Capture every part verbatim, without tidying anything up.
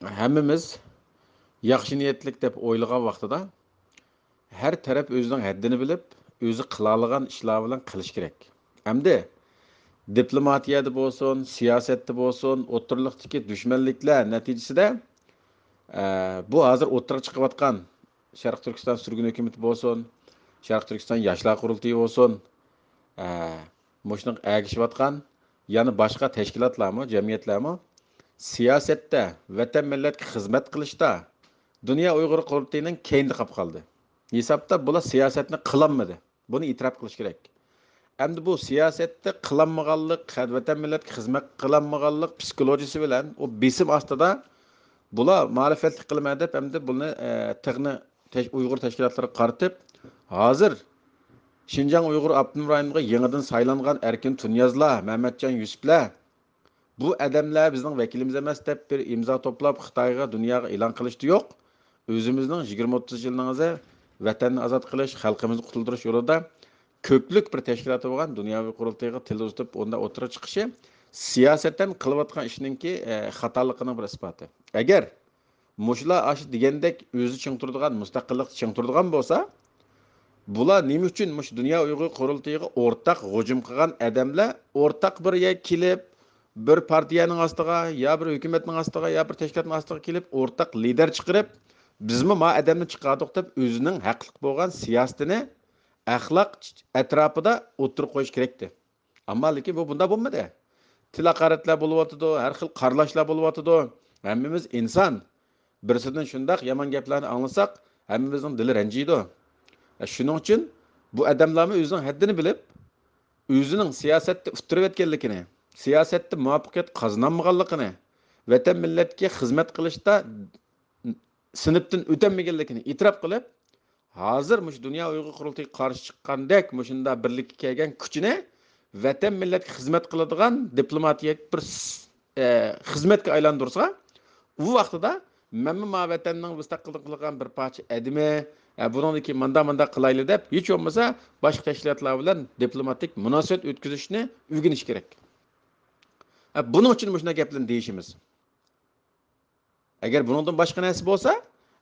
ھەممىمىز ياخشى نىيەتلىك دەپ ئويلىغان ۋاقتىدا، ھەر تەرەپ ئۆزىنىڭ ھەددىنى بىلىپ، ئۆزى قىلالىغان ئىشلار بىلەن قىلىش كېرەك. ئەمدى دىپلوماتىيەدە بولسۇن، سىياسەتتە بولسۇن، ئوتتۇرىلىقتىكى دۈشمەنلىكلەر نەتىجىسىدە، ئە، بۇ ھازىر ئوتتۇرىغا چىقىۋاتقان شەرقىي تۈركىستان سۈرگۈن ھۆكۈمىتى بولسۇن، شەرقىي تۈركىستان ياشلار قۇرۇلتىيى بولسۇن، ئە، مۇشۇنىڭغا ئەگىشىۋاتقان يەنە باشقا تەشكىلاتلارمۇ، جەمئىيەتلەرمۇ سىياسەتتە ۋەتەن مىللەتكە خىزمەت قىلىشتا دۇنيا ئۇيغۇر قۇرۇلتىيىنىڭ كەينىدە قاپ قالدى. ھېسابتا بۇلار سىياسەتنى قىلالمىدى. بۇنى ئېتىراپ قىلىش كېرەك. ئەمدى بۇ سىياسەتتە قىلالمىغانلىق، ۋەتەن مىللەتكە خىزمەت قىلالمىغانلىق پسىخولوگىيىسى بىلەن ئۇ بېسىم ئاستىدا بۇلار مەرىپەتلىك قىلىمەن دەپ ئەمدى بۇنى، ئە، تېغنى تەش-، ئۇيغۇر تەشكىلاتلىرىغا قارىتىپ، ھازىر شىنجاڭ ئۇيغۇر ئاپتونوم رايونىغا يېڭىدىن سايلانغان ئەركىن تۇنىيازلار، مەمەتجان يۈسۈپلەر، بۇ ئادەملەر بىزنىڭ ۋەكىلىمىز ئەمەس دەپ بىر ئىمزا توپلاپ خىتايغا، دۇنياغا ئېلان قىلىشتا يوق. ئۆزىمىزنىڭ يىگىرمە ئوتتۇز يىلنىڭ ئىزى ۋەتەننى ئازاد قىلىش، خەلقىمىزنى قۇتۇلدۇرۇش يولىدا كۆپلۈك بىر تەشكىلاتى بولغان دۇنيا قۇرۇلتىيىغا تىل ئۇزىتىپ ئۇنداق ئوتتۇرىغا چىقىشى سىياسەتەن قىلىۋاتقان ئىشنىڭكى، ئە، خاتالىقىنىڭ بىر ئىسپاتى. ئەگەر مۇشۇلار ئاشۇ دېگەندەك ئۆزى چىڭ تۇرىدىغان، مۇستەقىللىقتا چىڭ تۇرىدىغان بولسا، بۇلار نېمە ئۈچۈن مۇشۇ دۇنيا ئۇيغۇر قۇرۇلتىيىغا ئورتاق ھۇجۇم قىلغان ئادەملەر ئورتاق بىر يەرگە كېلىپ، بىر پارتىيەنىڭ ئاستىغا، يا بىر ھۆكۈمەتنىڭ ئاستىغا، يا بىر تەشكىلاتنىڭ ئاستىغا كېلىپ، ئورتاق لىدەر چىقىرىپ، بىزمۇ ما ئادەمنى چىقاردۇق دەپ، ئۆزىنىڭ ھەقلىق بولغان سىياسىتىنى ئەخلاق ئەتراپىدا ئوتتۇرىغا قويۇش كېرەكتى. ئەمما لېكىن بۇ بۇنداق بولمىدى. تىل ھاقارەتلەر بولۇۋاتىدۇ، ھەر خىل قارىلاشلار بولۇۋاتىدۇ. ھەممىمىز ئىنسان. بىرسىدىن شۇنداق يامان گەپلەرنى ئاڭلىساق، ھەممىمىزنىڭ دىلى رەنجىيدۇ. شۇنىڭ ئۈچۈن بۇ ئادەملەرمۇ ئۆزىنىڭ ھەددىنى بىلىپ، ئۆزىنىڭ سىياسەتتە ئۇتتۇرۇۋەتكەنلىكىنى، سىياسەتتە مۇۋەپپەقىيەت قازىنالمىغانلىقىنى، ۋەتەن مىللەتكە خىزمەت قىلىشتا سىنىپتىن ئۆتەلمىگەنلىكىنى ئېتىراپ قىلىپ، ھازىر مۇشۇ دۇنيا ئۇيغۇر قۇرۇلتىيىغا قارشى چىققاندەك مۇشۇنداق بىرلىككە كەلگەن كۈچىنى ۋەتەن مىللەتكە خىزمەت قىلىدىغان دىپلوماتىيەلىك بىر س-، ئە، خىزمەتكە ئايلاندۇرسا، ئۇ ۋاقتىدا مەنمۇ ما ۋەتەننىڭ مۇستەقىللىقىنى قىلغان بىر پارچە ئادىمى، ئە، بۇنىڭدىن كېيىن مانداق مانداق قىلايلى دەپ، ھېچ بولمىسا باشقا تەشكىلاتلار بىلەن دىپلوماتىك مۇناسىۋەت ئۆتكۈزۈشنى ئۆگىنىش كېرەك. ئە، بۇنىڭ ئۈچۈن مۇشۇنداق گەپلەرنى دېيىشىمىز. ئەگەر بۇنىڭدىن باشقا نەرسە بولسا،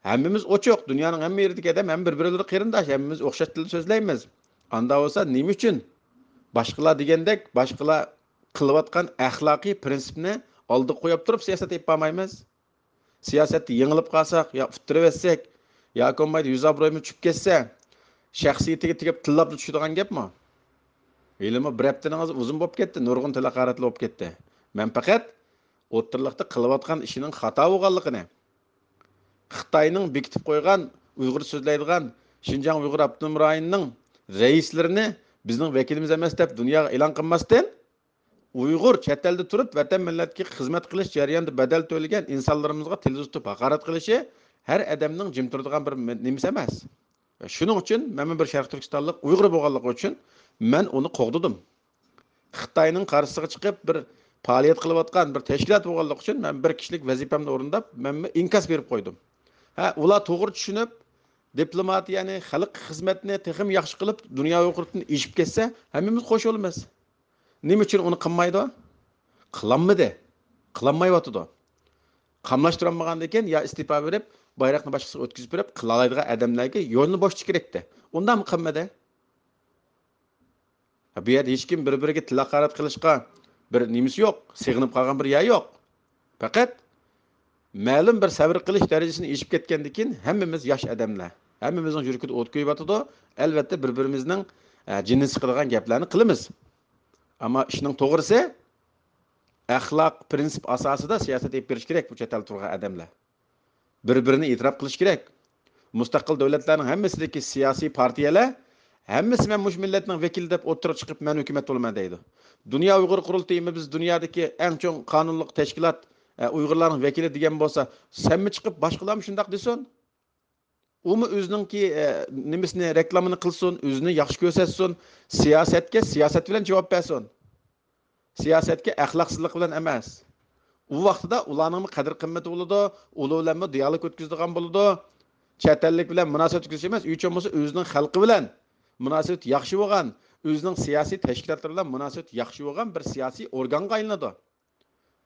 ھەممىمىز ئوچۇق، دۇنيانىڭ ھەممە يېرىدىكى ئادەم، ھەممە بىر-بىرلىرى قېرىنداش، ھەممىمىز ئوخشاش تىلدا سۆزلەيمىز. ئاندا بولسا نېمە ئۈچۈن باشقىلار دېگەندەك، باشقىلار قىلىۋاتقان ئەخلاقىي پىرىنسىپنى ئالدىغا قويۇپ تۇرۇپ سىياسەت ئېلىپ بارمايمىز؟ سىياسەتتە يېڭىلىپ قالساق، يا ئۇتتۇرۇۋەتسەك، ياكى بولمايدۇ يۈز ئابرۇيىمىز چۈشۈپ كەتسە، شەخسىيىتىگە تېگىپ تىللاپلا چۈشىدىغان گەپمۇ؟ ھېلىمۇ بىر ھەپتىنىڭ ئۆزى ئۇزۇن بولۇپ كەتتى، نۇرغۇن تىل ھاقارەتلەر بولۇپ كەتتى. مەن پەقەت ئوتتۇرىلىقتا قىلىۋاتقان ئىشىنىڭ خاتا بولغانلىقىنى، خىتاينىڭ بېكىتىپ قويغان ئۇيغۇر سۆزلەيدىغان شىنجاڭ ئۇيغۇر ئاپتونوم رايونىنىڭ رەئىسلىرىنى بىزنىڭ ۋەكىلىمىز ئەمەس دەپ دۇنياغا ئېلان قىلماستىن، ئۇيغۇر چەت ئەلدە تۇرۇپ ۋەتەن مىللەتكە خىزمەت قىلىش جەريانىدا بەدەل تۆلىگەن ئىنسانلىرىمىزغا تىل ئۇزىتىپ ھاقارەت قىلىشى ھەر ئادەمنىڭ جىم تۇرىدىغان بىر مە-، نېمىسى ئەمەس. شۇنىڭ ئۈچۈن مەنمۇ بىر شەرقىي تۈركىستانلىق ئۇيغۇر بولغانلىقى ئۈچۈن مەن ئۇنى قوغدىدىم. خىتاينىڭ قارشىسىغا چىقىپ بىر پائالىيەت قىلىۋاتقان بىر تەشكىلات بولغانلىقى ئۈچۈن مەن بىر كىشىلىك ۋەزىپەمنى ئورۇنداپ، مەنمۇ ئىنكاس بېرىپ قويدۇم. ھە، ئۇلار توغرا چۈشىنىپ، دىپلوماتىيەنى، خەلققە خىزمەتنى تېخىمۇ ياخشى قىلىپ، دۇنيا ئۇيغۇرتىن ئېشىپ كەتسە، ھەممىمىز خوش بولىمىز. نېمە ئۈچۈن ئۇنى قىلمايدۇ؟ قىلالمىدى. قىلالمايۋاتىدۇ. قاملاشتۇرالمىغاندىن كېيىن يا ئىستېپا بېرىپ، بايراقنى باشقىسىغا ئۆتكۈزۈپ بېرىپ، قىلالايدىغان ئادەملەرگە يولنى بوشىتىش كېرەكتى. ئۇنداقمۇ قىلمىدى. بۇ يەردە ھېچكىم بىر-بىرىگە تىل ھاقارەت قىلىشقا بىر نېمىسى يوق، سېغىنىپ قالغان بىر يەر يوق. پەقەت مەلۇم بىر سەۋر قىلىش دەرىجىسىنى ئېشىپ كەتكەندىن كېيىن ھەممىمىز ياش ئادەملەر. ھەممىمىزنىڭ يۈرىكىدە ئوت كۆيۈۋاتىدۇ. ئەلۋەتتە بىر-بىرىمىزنىڭ، ئە، جېنىنى سىقىدىغان گەپلەرنى قىلىمىز. ئەمما ئىشنىڭ توغرىسى، ئەخلاق، پىرىنسىپ ئاساسىدا سىياسەت ئېلىپ بېرىش كېرەك بۇ چەت ئەلدە تۇرغان ئادەملەر. بىر-بىرىنى ئېتىراپ قىلىش كېرەك. مۇستەقىل دۆلەتلەرنىڭ ھەممىسىدىكى سىياسىي پارتىيەلەر ھەممىسى مەن مۇشۇ مىللەتنىڭ ۋەكىلى دەپ ئوتتۇرىغا چىقىپ مەن ھۆكۈمەت بولىمەن دەيدۇ. دۇنيا ئۇيغۇر قۇرۇلتىيىمۇ بىز دۇنيادىكى ئەڭ چوڭ قانۇنلۇق تەشكىلات، ئە، ئۇيغۇرلارنىڭ ۋەكىلى دېگەن بولسا، سەنمۇ چىقىپ باشقىلارمۇ شۇنداق دېسۇن. ئۇمۇ ئۆزىنىڭكى، ئە، نېمىسىنى، رېكلامىنى قىلسۇن، ئۆزىنى ياخشى كۆرسەتسۇن، سىياسەتكە سىياسەت بىلەن جاۋاب بەرسۇن. سىياسەتكە ئەخلاقسىزلىق بىلەن ئەمەس. ئۇ ۋاقتىدا ئۇلارنىڭمۇ قەدىر-قىممىتى بولىدۇ، ئۇلار بىلەنمۇ دىئالوگ ئۆتكۈزىدىغان بولىدۇ. چەت ئەللىك بىلەن مۇناسىۋەت تۈزۈش ئەمەس، ھېچ بولمىسا ئۆزىنىڭ خەلقى بىلەن مۇناسىۋىتى ياخشى بولغان، ئۆزىنىڭ سىياسىي تەشكىلاتلىرى بىلەن مۇناسىۋىتى ياخشى بولغان بىر سىياسىي ئورگانغا ئايلىنىدۇ.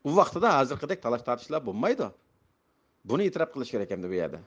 ئۇ ۋاقتىدا ھازىرقىدەك تالاش-تارتىشلار بولمايدۇ. بۇنى ئېتىراپ قىلىش كېرەك ئەمدى بۇ يەردە.